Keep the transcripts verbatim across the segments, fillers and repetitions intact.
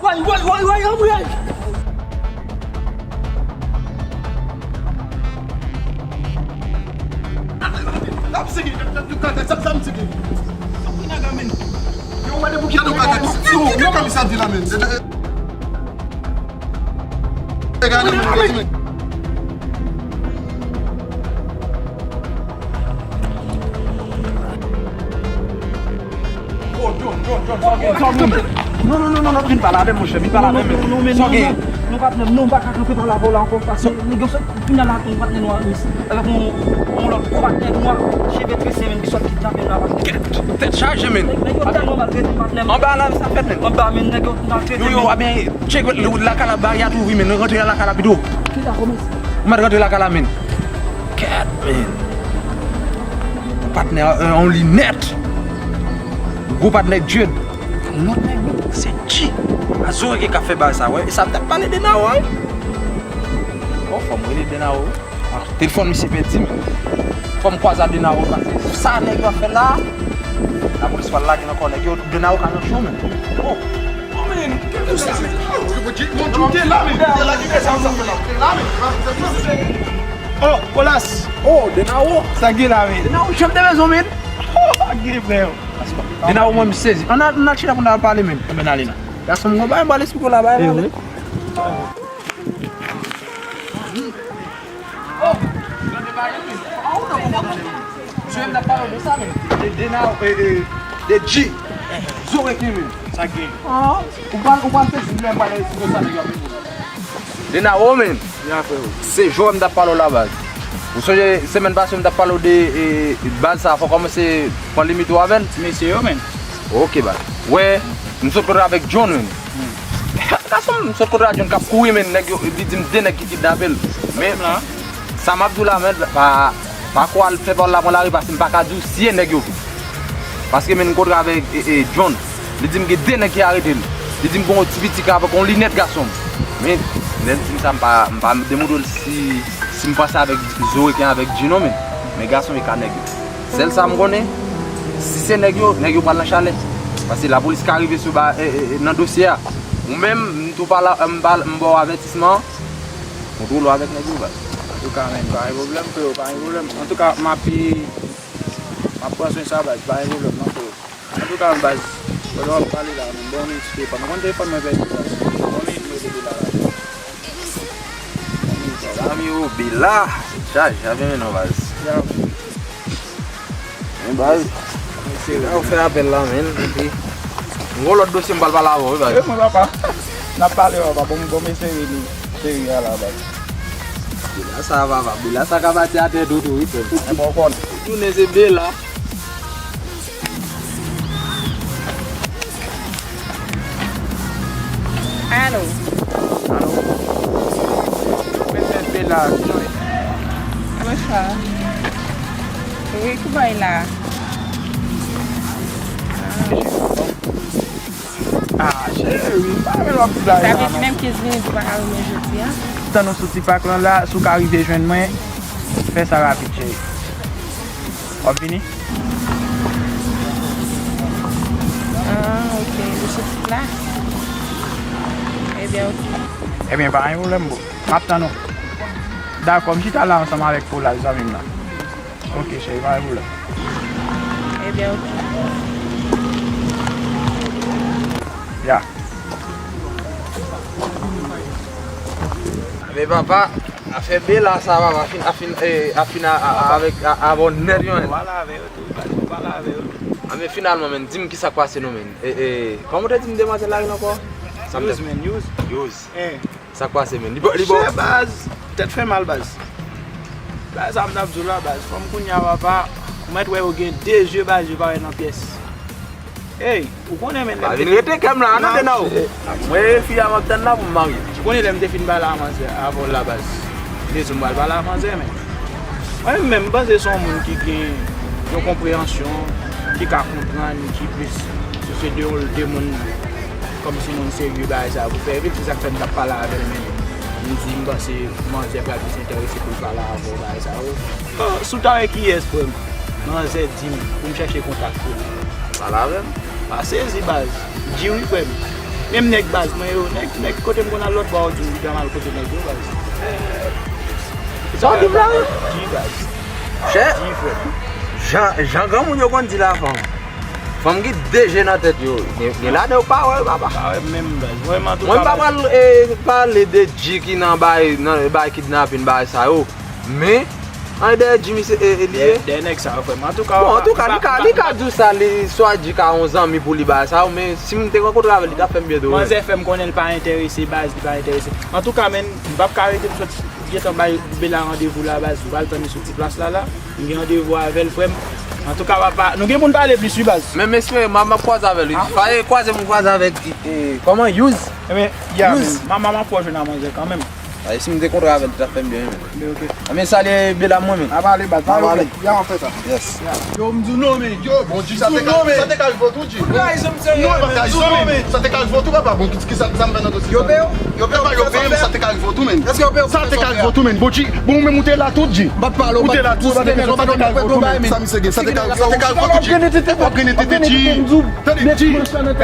Woy, woy, woy, woy, anmwey! N ap sigi, n ap sigi, sa m sigi. Yo, mande pou ki yo ka di la, men. Gade, men. Oh, John, John, John, sa w gen? Sa w gen? Non, non, non, non, non, vin pale avè m, monchè, vin pale avè m. Non, non, non, non, men non, non, non, patnè m, non, m pa ka kanpe pale avè w la ankò, paske nèg yo sot vin nan lakou, patnè nwa, avèk yon, yon lòt gwo patnè nwa, cheve trese menm ki sot kidnape m la, patnè. Kèt, tèt chaje, men. Nèg yo tèlman maltrete m, patnè m. Anba la, sa fèt, men. Anba, men, nèg yo maltrete m. Yo, yo, a byen, tcheke lakay la, bari a tou ouvri, men, nou rantre nan lakay la pito. Kisa kòmanse? Ou mèt rantre lakay la, men. Kèt, men. Patnè, euh, on linèt. Gwo patnè Jude. Lòt nèg, men, se G. A Zoreke k ap fè bagay sa, wè. E sa m t ap pale de Nao, wi. Bon, fò m rele Denaro. Ah, telefòn misye pèdi, men. Fò m kwaze a Denaro, paske sa nèg yo ap fè la, lapolis pral lage nan kò nèg yo, Denaro ka nan cho, men. Oh. Oh, men, kèlkeswa, men. Mon Dieu, te la, men. Te la, kite sa, sa fè la. Te la, men. Oh, Olas. Oh, Denaro. Sa gen la, men. Denaro, chanm de mezon, men. Oh, gen, frè. Denaro, mwen, m sezi. Ann al, ann al chita pou n al pale, men. Anben, ale la. Gason m, gon bagay m pral esplike w la, bay, ale. Mesye, m t ap pale w de sa, men. De, de na, e, e, de G. Zoreke, men. Sa k gen? Ou pral, ou pral sezi lè m pral esplike w sa nèg yo ap mete. De na, o, men. Ya, frè. Se jwè m t ap pale w la, baz. Ou sonje, semèn pase, m t ap pale w de, e, baz sa, fò w kòmanse pran limit ou avè l. Mesye yo, men. Ok, baz. Wè, m sot kote avèk John, men. Gason, m sot kote a John k ap kouri, men nèg yo, li di m de nèg ki kidnape l. Men, sa m ap di w la, men, pa, pa ko al fè pawòl la pran lari, paske m pa ka di w si e nèg yo tou. Paske, men, m kontre avèk, e, e, John. Li di m gen de nèg ki arete l. Li di m gen yon ti piti k avèk yon linèt, gason. Men, lè l di m sa, m pa, m pa demontre l si, si m panse avèk Zoreken avèk G non, men. Men gason e ka nèg yo. Sèl sa m konnen, si se nèg yo, nèg yo pral nan chalè. Paske lapolis ka rive sou ba, e, e, e, nan dosye a. Ou menm, m tou pa la, m pa, m ba w avètisman an. Kontwole w avèk nèg yo, baz. Antouka, men, pa gen pwoblèm, freo, pa gen pwoblèm. Antouka, m ap, m ap pran swen sa, baz, pa gen pwoblèm, non, freo. Antouka, baz, pandan w ap pale la, men, ban m yon ti telefòn. Ou konn telefòn mwen pèdi, baz. Ban m yon ti telefòn la, la. Zami, o, Bela. Chaj, ap renmen non, baz. Ya. Men, baz. Mesye, ou fè apèl la, men. Epi, m gon lòt dosye m pral pale avè w, wi, baz. E, mwen, papa. N ap pale, papa. Bon, bon, mesye, wi, li. Seri a la, baz. Bela sa, papa. Bela sa ka pati atè tou, tou, wi, frè m. E, bon, konn. Jounen se Bela. Alo. Alo. Mwen fè Bela, Johnny. Bonswa. Wi, ki bòy la? Ah, cheri, pa vin wap di bagay sa, non. Sa vle di menm kenz minit ou pa ka wè mwen jodi a? Tann ou sou Tipak lan la, si w ka rive jwenn mwen, fè sa rapid, cheri. W ap vini? Ah, ok. Ou sou sit la? Ebyen, ok. Ebyen, pa gen pwoblèm, boo. M ap tann ou. Dakò, m chita la ansanm avèk Paula, zanmi m nan. Ok, cheri, pa gen pwoblèm. Ebyen, ok. Ya. Men papa, afè Bela sa, papa, fin, a fin, eh, a fin a, a, a, avèk, a, avè w nèt, yo, men. Pale avè yo tou, pale avè yo tou. A, men finalman, men, di m ki sa k pase non, men. Eh, eh, kòman w te di m demwazèl la rele ankò? Sa m te... Youz, men, Youz. Youz. Eh. Sa k pase, men? Li ba, li ba. Monchè, baz, tèt fè mal, baz. Baz, sa m t ap di w la, baz. Fanm kounye a, papa, ou mèt wè yo gen de zye, baz, yo pa wè nan pyès. Ey, ou konnen, men, pa vin rete kè m la, non, Denao. Mwen, e fi a m ap tann la pou m marye. Ou konnen lè m te fin pale a manzè avè w la, baz. M te di w m pral pale a manzè, men. Mwen menm, m panse se yon moun ki gen yon konpreyansyon, ki ka konprann, ki plis, si se de, de moun, kòmsi moun serye, bagay sa, pou fè vit, se sa k fè m t ap pale avè l, men m di, m panse manzè pral plis enterese pou l pale avè w, bagay sa yo. Oh, si w ta wè kiyès, frè m, manzè di m pou m chèche kontak pou li. Pale avè m. Pa sezi, baz. Di wi, frè m. Menm nèg baz mwen yo, nèg, nèg kote m konn al lòt bò, yo di m li pa mal kote nèg yo baz. Sa w di m la wi? Di baz. Chè, Di frè. Jan, jan granmoun yo konn di la fanm. Fanm gen de je nan tèt yo. Gen, gen ladan yo pa wè, papa. Pa wè menm baz. Mwen, antouka, m pa pral, eh, pale de G ki nan bay, nan bay kidnapin, bay sa yo. Men, an dèyè G misye, eh, eh, li ye. Dèyè nèg sa yo, frè m. Antouka, bon, antouka, li ka, li ka di w sa, li, swa G ka yon zanmi pou li, bay sa yo, men si m te rankontre avè l, li ta fè m byen tou. Manzè fè m konnen l pa enterese, baz, li pa enterese. Antouka, men, m p ap ka rete m sot gentan bay Bela randevou la, baz, m pral tann li sou ti plas la, la. M gen randevou avè l, frè m. Antouka, papa, nou gen pou n pale plis, wi, baz. Men m espere m ap, m ap kwaze avè l, wi. Faye, kwaze m kwaze avèk, eh, kòman, Yuz? Ebyen, ya, Yuz. Men, m ap, m ap fè w jwenn a manzè kanmenm. Ay, si m te kontre avè l, li ta fè m byen, wi, men. Men, ok. Anben, salye Bela mwen, men. A pale, baz, pale, ok. Ya, w ap fè sa. Yes. Yo, m di w non, men. Yo, bon, G, sa te ka, sa te ka rive w tou, G. Fout trayizon, m serye. Non, e pa trayizon, men. Sa te ka rive w tou, papa. Bon, ki, ki sa, sa m fè nan dosye sa? Yo peye w? Yo peye w, yo peye m, sa te ka rive w tou, men. Èske yo peye w? Sa te ka rive w tou, men. Bon, G, bon, ou menm ou te la tou, G. M pa t pale w, ou te la tou, sa te ka rive w tou, men. Sa misye gen, sa te ka rive w tou, G. Tande, G,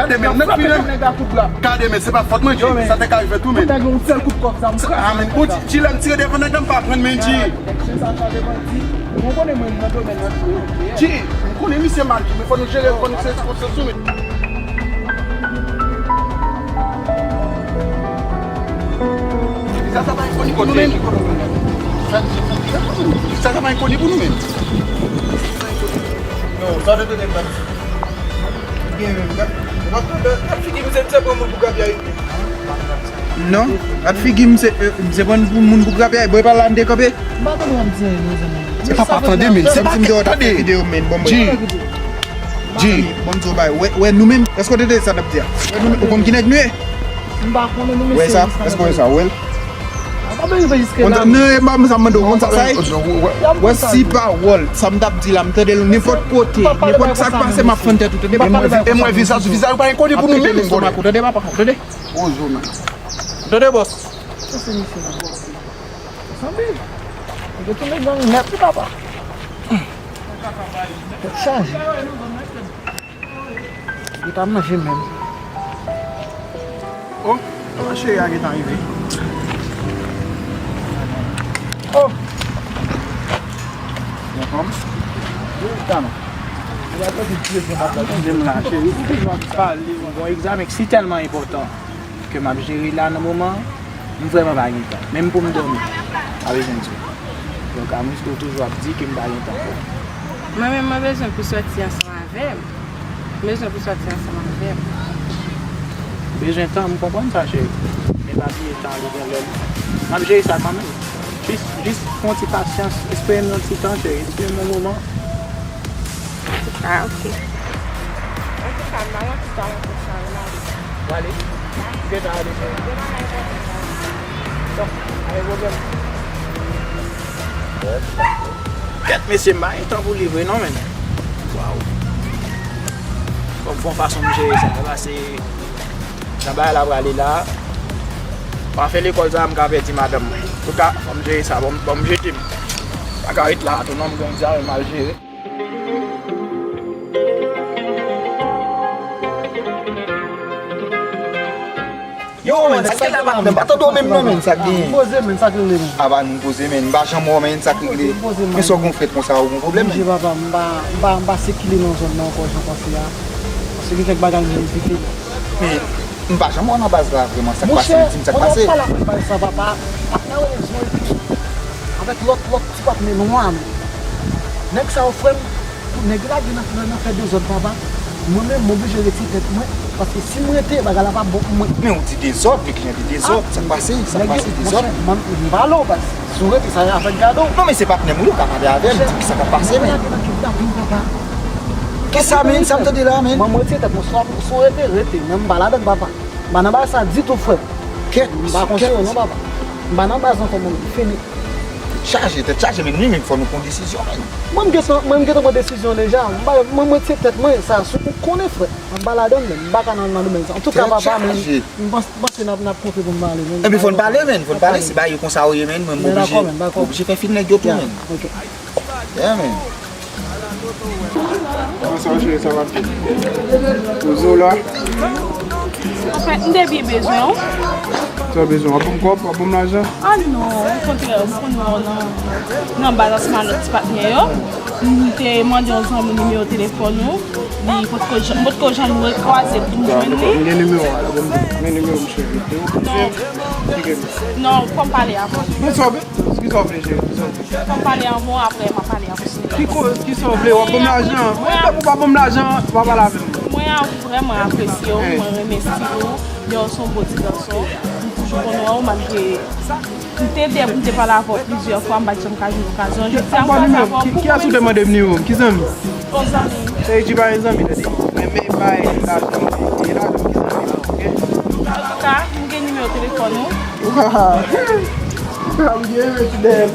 gade, men, nèg finan. Gade, men, se pa fòt mwen, G. Sa te ka rive tou, men. A, men, bon, G, lè m tire devan nèg la, m pa pran, men, G. Nèg chen sa chaje bandi. Mwen konnen mwen nan domèn nan tou, ok. G, m konnen misye mal, G, men fò nou jere, fò nou se responsab sou, men. Sa, sa pa enkoni pou nou, men. Sa, sa pa enkoni pou nou, men. Non, sa te tande m pa di. Gen menm, gad, gad, gad figi misye, misye pran moun pou grapyay. Non, gad figi misye, eh, misye pran pou moun pou grapyay. Bòy pa la, m te kanpe. M pa tande w ap di anyen, non, zanmi. Se pa pa tande, men, se pa tande. Videyo, men, bon, bon. G. G. Bon, m di w bay. Wè, wè, nou menm, èske w tande sa n ap di a? Wè, nou menm, ou konn ki nèg nou ye? M pa konnen, non, mesye. Wè sa? Èske w wè sa? Wè l? Konn sa, non, e pa sa m mande w, konn sa, wè, wè, si pawòl, sa m t ap di la, m tande l nenpòt kote, nenpòt sa k pase, m ap fann tèt ou, tande, papa. E mwen, vizaj, vizaj ou pa enkoni pou nou menm, tande, papa, tande. Ozo, men. Tande, bòs. Sa se misye la, bòs. Sanble. Ou te tounen gang nèt, wi, papa. Tèt chaje. Li pa manje menm. Oh, ma cheri a gentan rive. Oh. Bon, kòm. Wi, Tana. Ou pa tande telefòn ap la, tande m la, cheri. Ou toujou ap pale, bon, egzamen si tèlman enpòtan ke m ap jere la nan moman an, m vrèman pa gen tan. Menm pou m dòmi, pa bezwen di w. Donk, a mwens ke w toujou ap di ke m pa gen tan pou ou. Mwen menm, mwen bezwen pou sòti ansanm avè m. M bezwen pou sòti ansanm avè m. Bezwen tan, m konprann sa, cheri. Men pa bliye tan, li gen lè l. M ap jere sa kanmenm. Jis, jis fè yon ti pasyans. Espere m yon ti tan, cheri. Espere m yon moman. Ah, ok. Antouka, m pa nan tout talan konsa, m ale. W ale? Ou gentan ale, cheri? Bon, pa gen pwoblèm. Kèt, mesye, m pa gen tan pou li vre non, men. Waw. Fò m fè yon fason m jere sa, pase jan bagay la prale la. Pa fè lekòl sa, m ka pèdi madanm mwen. Antouka, fò m jere sa, bon, bon, m jete m. Pa ka ret la tou non, m gen yon dyaye m al jere. Yo, men, sa k gen la, patnè? M pa tande w menm non, men, sa k genyen? Poze, men, sa k rele, men? Aba, nou poze, men, m pa janm wè w, men, sa k rele? Men sa w gon frèt konsa, ou gon pwoblèm, men? Papa, m pa, m pa, m pa sikile nan zòn nan ankò, jan panse a. Paske gen kèk bagay m vin evite. Men, m pa janm wè w nan baz la, vrèman, sa k pase, men, di m sa k pase. Monchè, monchè, w ap pale avèk baz sa, papa. Patnè w rezon, epi avèk lòt, lòt ti patnè nou an, men. Nèg sa yo, frè m, pou nèg yo lage nan, nan, nan fè dezòd, papa, mwen menm, m oblije retire tèt mwen, paske si m rete, bagay la p ap bon pou mwen. Men ou di dezòd, men ki jan de dezòd? Sa k pase? Sa k pase, dezòd? Monchè, m, m pale w, baz. Si w rete, sa y ap fè gade w. Non, men se patnè m, wi, ou ka pale avè l, di ki sa k ap pase, men. Nèg yo lage nan kidnapin, papa. Kisa, men? Sa m tande la, men? Mwen, m retire tèt mwen, si w rete, rete, men m pa ladann, papa. M pa nan bagay sa ditou, frè. Kèt, m pa konseye w non, papa. M pa nan baz ankò, mwen, fini. Tèt chaje, tèt chaje, men wi, men fò nou pran desizyon, men. Mwen, m gentan, mwen, m gentan pran desizyon deja. M pa, mwen, mwen, se tèt mwen, sa, si w konnen, frè. M pa ladann, men. M pa ka nan, nan domèn sa. Antouka, papa, men, m pans-, m panse n ap, n ap kontre pou n pale, men. Epi fò n pale, men. Fò n pale, se bagay yo konsa yo ye, men. Mwen, m oblije, oblije fè fil nèg yo tou, men. Ok. Yeah, men. Kòman sa, cheri, sa va byen? Ou zo la? Anfèt, m te byen bezwen w. Sa w bezwen? W ap ban m kòb? W ap ban m lajan? Ah non, okontrè, m konn wè w nan, nan baz ansanm ak lòt ti patnè yo. M te mande yon zanmi nimewo telefòn ou. Li potko jan-, m potko janm rekwaze pou m jwenn li. M gen nimewo a la, ban m, men nimewo misye. Non. Non, fò m pale avè w. Kisa w vle, cheri? Kisa w vle? Fò m pale avè w, apre m ap pale avè w. Ki ko-, kisa w vle? W ap ban m lajan? Mwen, mwen, ou pa ban m lajan, ou pa pale avè m. Mwen a vrèman apresye w, mwen renmèsye w. Lè w se yon bon ti gason, m toujou konn wè w malgre m te dèyè pou m te pale avè w plizyè fwa, m pa t janm ka jwenn okazyon. Jodi a, m kwè sa fè w pou mwen. Kiyès ou te mande m nimewo m? Ki zanmi? Yon zanmi. Se J pa yon zanmi, tande. Men, men, bay lajan, e lajan ki zanmi, oke? Antouka, m gen nimewo telefòn ou. Waw! Waw, m gen yon ti dèyè.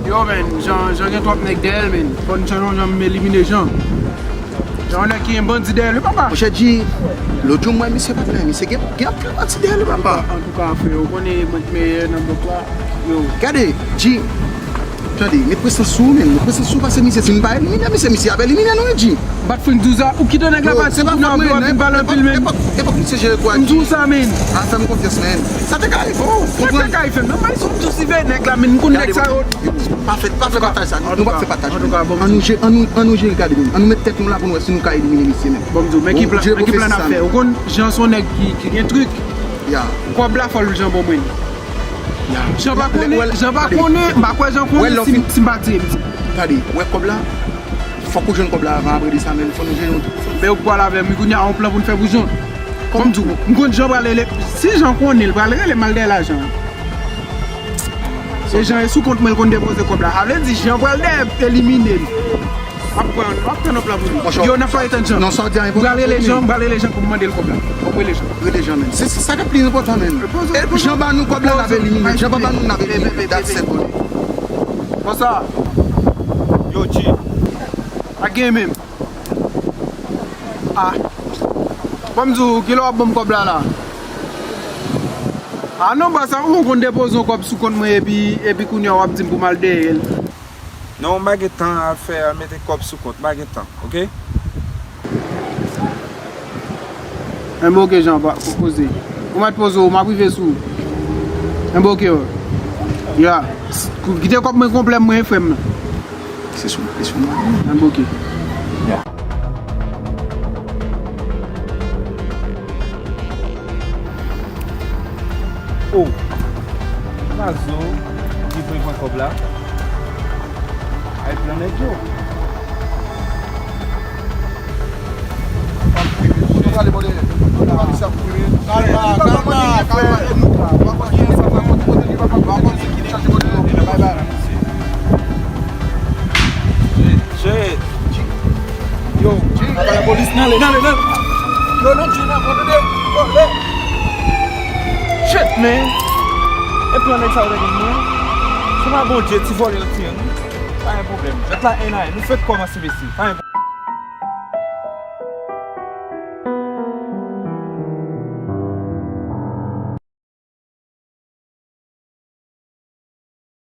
Yo, men, Jan, Jan gen twòp nèg dèyè l, men. Fò n chanje yon jan m elimine Jan. Jan yon nèg ki gen bandi dèyè l, wi, papa. Monchè G, lòt jou m wè misye, patnè, misye gen, gen anpil bandi dèyè l, wi, papa. Antouka, frè, ou konnen mwen k meyè nan blòk la. Yo. Gade, G. Tande, met presyon sou ou, men. Met presyon sou ou, paske misye, si n pa elimine misye, misye ap elimine nou, wi, G. Bat Frank Douza, ou kite nèg la pati pou nou ap vin pale anpil, men. Epòk misye jere kwa, G. M di w sa, men. A, fè m konfyans, men. Sa te ka rive w, konprann. Sa te ka rive m, non, men si w di w siveye nèg la, men, m konn nèg sa yo. Pa fè, pa fè pataj sa, nou p ap fè pataj. An nou je-, an nou, an nou jere, gade, men. An nou met tèt nou la pou nou wè si nou ka elimine misye, men. Bon, m di w, men ki plan, men ki plan n ap fè? Ou konn, Jan se yon nèg ki, ki gen trik. Ya. Kòb la fò l janbe w, men. Jan pa konnen, Jan pa konnen, m pa kwè Jan konnen si, si m pa di l. Tande, wè kòb la, fòk ou jwenn kòb la avan, apre de sa menm, fò nou jwenn yon. Men ou pral avè m, wi, kounye a, yon plan pou n fè pou Jan. Kòm m di w, m konn Jan pral rele, si Jan konnen, l pral rele m al dèyè lajan. E Jan e sou kont mwen, l konn depoze kòb la. Sa vle di, Jan pral dèyè elimine l. M ap pran, m ap pran yon plan pou li. Yo, n ap pale tann Jan. Non, sa w di a enpòtan. M pral rele Jan, m pral rele Jan pou m mande l kòb la. Fòk rele Jan. Rele Jan, men. Se, se sa k ap pli enpòtan, men. E Jan ba nou kòb la, n ap elimine. Jan pa ba nou, n ap elimine. That's simple. Konsa. Yo, G. Pa gen menm. Ah. Bon, m di w, kilè w ap ban m kòb la, la? Ah, non, baz, sa, ou konn depoze yon kòb sou kont mwen, epi, epi kounye a w ap di m pou m al dèyè l. Non, m pa gen tan al fè, al mete kòb sou kont, m pa gen tan, oke? Enben, oke, Jan, pa, poze. Ou mèt poze w, m ap rive sou ou. Enben, oke, ya. Kite kòb mwen konplè mwen, frè m nan. Se sou, se sou mwen. Enben, oke. Ya. Oh. Mazo, ki pre pran kòb la. Ay, plan nèg yo. Kote w prale, bòdè? Kote w prale, sa pou mwen? Kalma, kalma, kalma. Bye, bye. Shit. Yo, apa lapolis nan ale, nan ale, nan ale. Yo, non, Dye nan pran tande. Yo, le. Shit, man. E plan nèg sa yo te gen mwen. Se pa Bondye, ti vòlè yo tiye nou. Pa gen pwoblèm. Jwèt la en a en. Nou fèk kòmanse, mesye. Pa gen